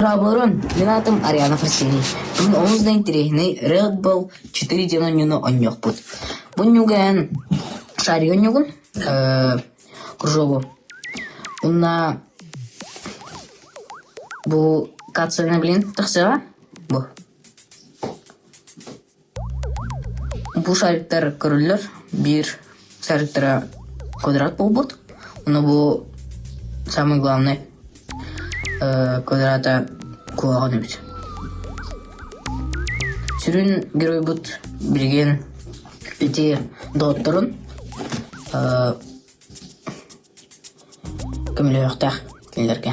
Дорооболорун, мин аатым Ариана Фросини. Бүгүн олус да интэриэһинэй Red Bull 4 диэн оонньууну оонньуохпут. Бу оонньууга эн шарик оонньуугун, кружогу. Уонна бу кацаны блин тахсыаҕа бу. Бу шариктар көрүллэр, биир шариктара квадрат буолбут, ону бу самый главный квадрата куһаҕан эбит. Сүрүн геройбут билигин ити доҕотторун көмөлөһүөхтээх кинилэргэ.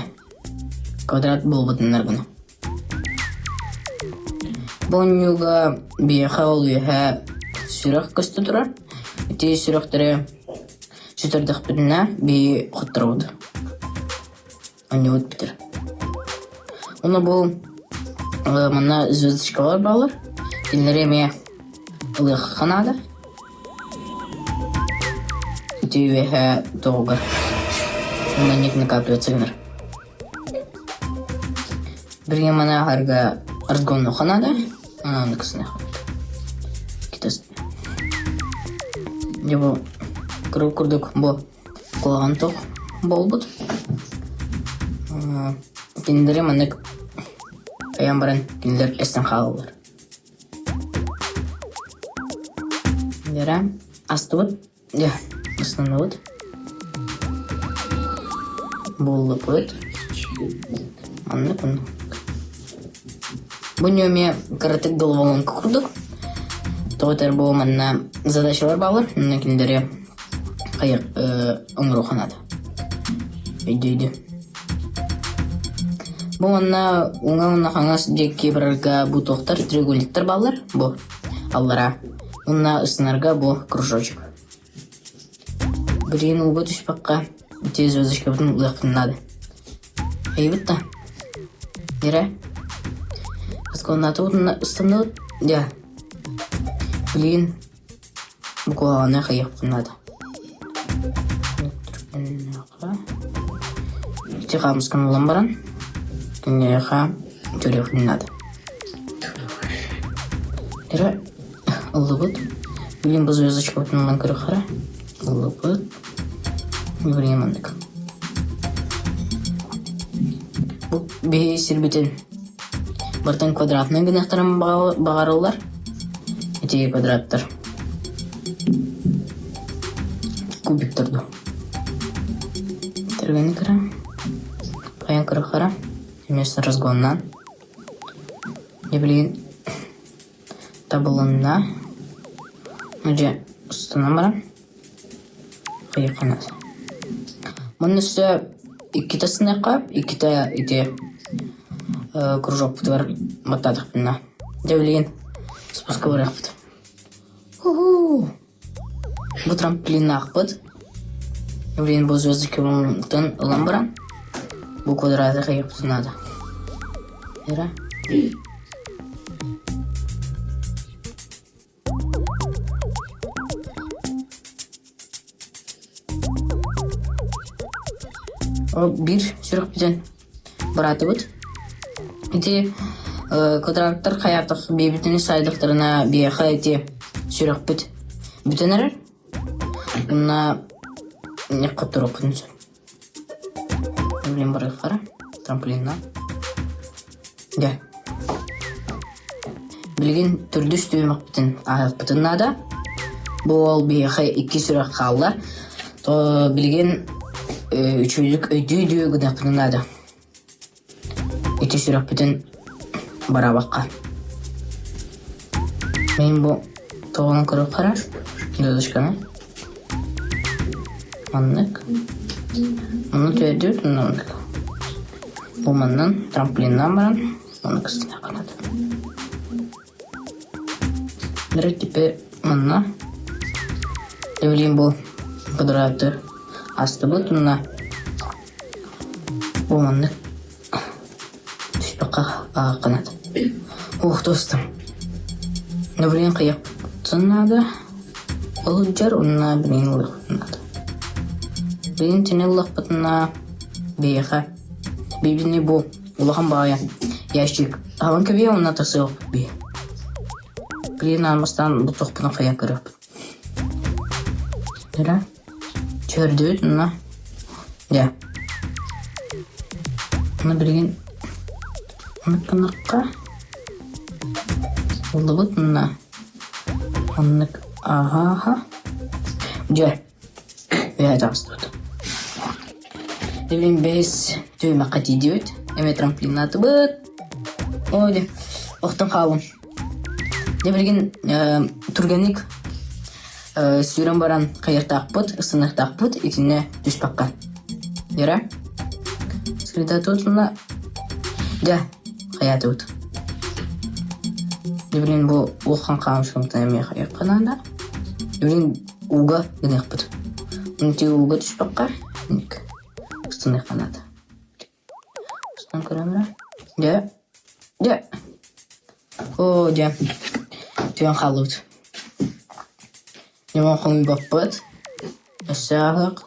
Квадрат буолбутуннар гына. Бу оонньууга биһиэхэ ол үөһэ сүрэх көстө турар. Ити сүрэхтэри сүтэрдэхпитинэ биһи хотторобут. Оонньуубут бүтэр. Уонна бу манна звездочкалар бааллар. Кинилэри эмиэ ылыахха наада. Ити үөһэ тоҕугар манньык накапливаться гынар. Билигин маны аһарга разгоннуохха наада, онон Дьэ бу куруук курдук бу куһаҕан туох буолбут. Кинилэри маннык айан баран кинилэр эстэн хаалаллар. Дьэрэ астыбыт Дьэ, ыстанныбыт. Буллубут. Маннык оннук. Бу ньүөмэ кыратык головоломка курдук. Тоҕо этэр бу манна задачалар бааллар. Манна кинилэри хайа оҥоруохха наада. Өйдүү-өйдүү. Бу манна уҥа уонна хаҥас диэки барарга бу туохтар треугольниктар бааллар. Бу аллараа. Уонна ыстанарга бу кружочек. Билигин ууга түспэххэ ити звездочкабытын ылыахпын наада. Эйбит да? Эрэ? Склоннаатыбыт ыстанныбыт? Дьэ. Билигин бу куһаҕаны хайыахпын наада. Ити хаамысканы ылан баран, киниэхэ төрүөхпүн наада. Эрэ ыллыбыт. Билигин бу звездочкабытын ылан көрүөххэ эрэ. Ыллыбыт. Билигин маннык. Бу биһи сирбитин барытын квадратнай гыныахтарын баҕарыллар. Ити квадраттар. Кубиктар дуу. Тэргэни кыра. Хайан кыра-хара. Вместо разгоннаан. Дьэ билигин табылынна. Дьэ устанан баран хайыахха Манна өссө иккитэ сыныахха, иккитэ ити кружокпутугар баттаатахпына. Дьэ билигин спуска барыахпыт. Ху-ху! Бу трамплиннаахпыт. Билигин бу звездочкабытын ылан баран, бу квадраты хайыахпытын наада. Эрэ. Ол биир сүрэхпитин быраатыбыт. Ити квадраттар хайаатах биэбитини сайдахтарына биһиэхэ ити сүрэхпит бүтэн эрэр. Уонна хотторуохпутун сөп. Блин барыаххара трамплинна. Дьэ. Билигин төрдүс түһүмэхпитин ааһыахпытын наада. Бу уол биһиэхэ икки сүрэх хаалла. То билигин үчүгэйдик өйдүү-өйдүү гыныахпытын наада. Ити сүрэхпитин бараабакка. Мин бу тоҕону көрүп харар, дедушканы. Маннык. Ону түөрдүбүт, оннук. Бу маннан трамплиннаан баран, маннык ыстаныахха наада. Бары теперь манна. Эвелин бу квадраты астыбыт уонна бу маннык түспэххэ аахханат. Ух тостум. Но билигин хайыахпытын наада. Ылдьар уонна билигин ылыахпытын наада. Билигин тини ыллахпытына биһиэхэ бибини бу. Улахан баҕайы ящик аһан кэбиһэ уонна тахсыах биһи. Блин, аан бастаан бу туохпунан хайа көрүөхпүт. Эрэ түһэрдибит уонна дьэ. Аны билигин оннук гыннахха ыллыбыт уонна оннук ааһа-ааһа дьэ үөһэ таҕыстыбыт. Билигин бэһис түһүмэххэ тиийдибит. Эмиэ трамплиннаатыбыт. Ой, дьэ, охтон хааллым. Дьэ билигин түргэнник сүүрэн баран хайыахтаахпыт, ыстаныахтаахпыт итиннэ түспэххэ. Дьэрэ? Сырдатыбытына дьэ хайаатыбыт. Дьэ билигин бу улахан хаамсыбытын эмиэ хайыахха наада. Билигин ууга гыныахпыт. Ити ууга түспэххэ ыстаныахха наада. Устан көрөм эрэ. Дьэ, дьэ. Оо, дьэ. Түһэн хааллыбыт. Ньыман хомуйбаппыт. Өссө ааһыах.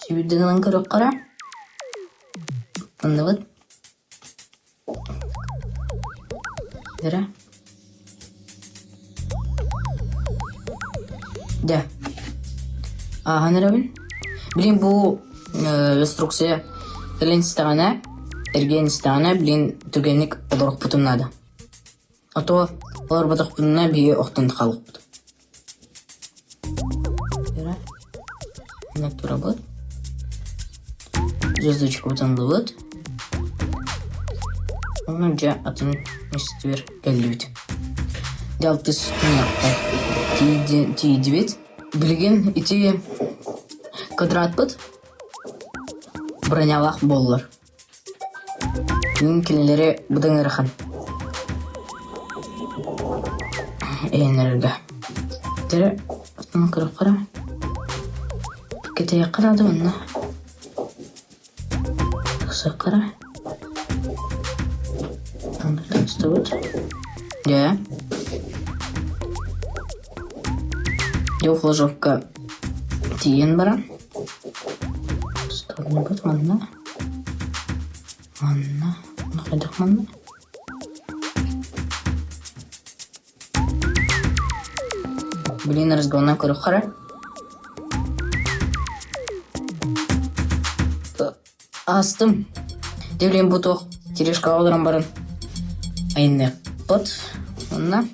Сүүрдэн ылан көрүөххэ эрэ. Анныбыт. Эрэ. Дьэ, ааһан эрэбин. Билин бу инструкция кэлин истэҕинэ, эргийэн истэҕинэ, билин түргэнник олорохпутун наада. А то олорботохпутуна биһиги охтон хаалыахпыт. Эрэ. Манна турабыт. Звездочкабытын ыллыбыт. Онно дьэ атын миэстэтигэр кэллибит. Дьэ алтыс мунньахха тиийдибит. Билигин ити квадратпыт бронялаах буоллар. Мин кинилэри быдан ыарахан эйэнэргэ. Дьэ, көрөххө кэтэһиэххэ наада уонна тахсыахха эрэ. Таҥастыбыт. Дьэ. Дьэ, флажокка тиийэн баран Столбут манна. Манна. Хайдах манна? Блин, разгонна көрүөххэ эрэ. Астым. Дьэ, блин, бу туох тележкаҕа олорон баран айанныахпыт. Манна.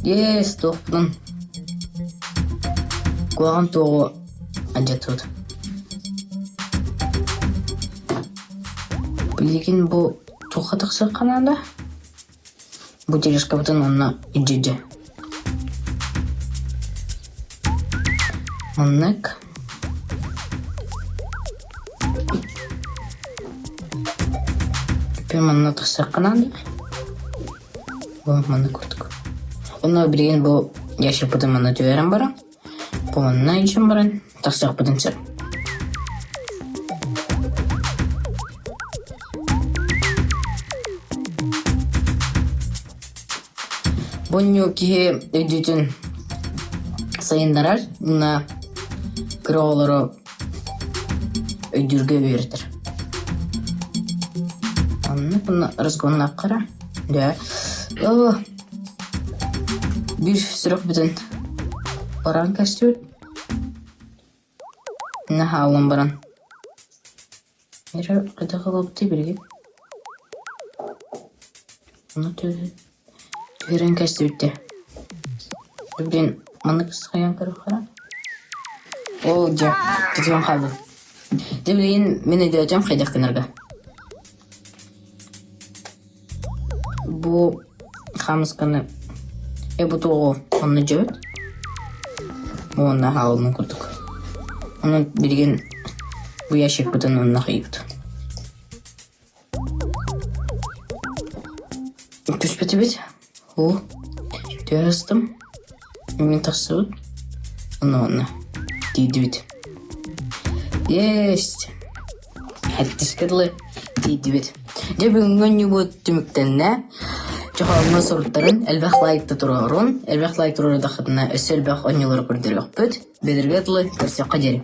Есть, туохпутун куһаҕан туоҕу алдьаттыбыт. Билигин бу туохха тахсыахха наада? Бу тележкабытын онно илдьирдьэ. Маннык. Теперь манна тахсыахха наада. Бу маннык курдук. Онно билигин бу ящикпытын манна түһэрэн баран, бу манна илдьэн баран тахсыахпытын сөп. Бу ньуу киһи өйдүүтүн сайыннарар уонна кыра оҕолору өйдүүргэ үөрэтэр. Оннук уонна разгоннаахха дьэ оо биир сүрэхпитин баран көстүбүт. Наһаа ылан баран Эрэ хайдах ылабытый билигин? Ону түһэрэн кэстибиттэр. Блин, маннык сыһыйан көрүөххэ. Оо, дьэ, тутуһан хааллым. Дьэ, билигин мин өйдөөтөм хайдах гынарга. Бу хаамысканы э бу туоҕу онно дьэбит уонна хаалынын курдук. Онон билигин бу ящикпытын онно хайыыбыт. Түспэтибит. Уу, түһэ сыстым. Мин тахсыбыт. Онно онно тиийдибит. Есть! Эттискэ дылы тиийдибит. Дьэ бүгүҥҥү оонньуубут түмүктэннэ. Чохооҥҥо суруттарын, элбэх лайкта туруорун, элбэх лайк туруордаххытына өссө элбэх оонньуулары көрдөрүөхпүт. Бэдэргэ дылы көрсүөххэ диэри.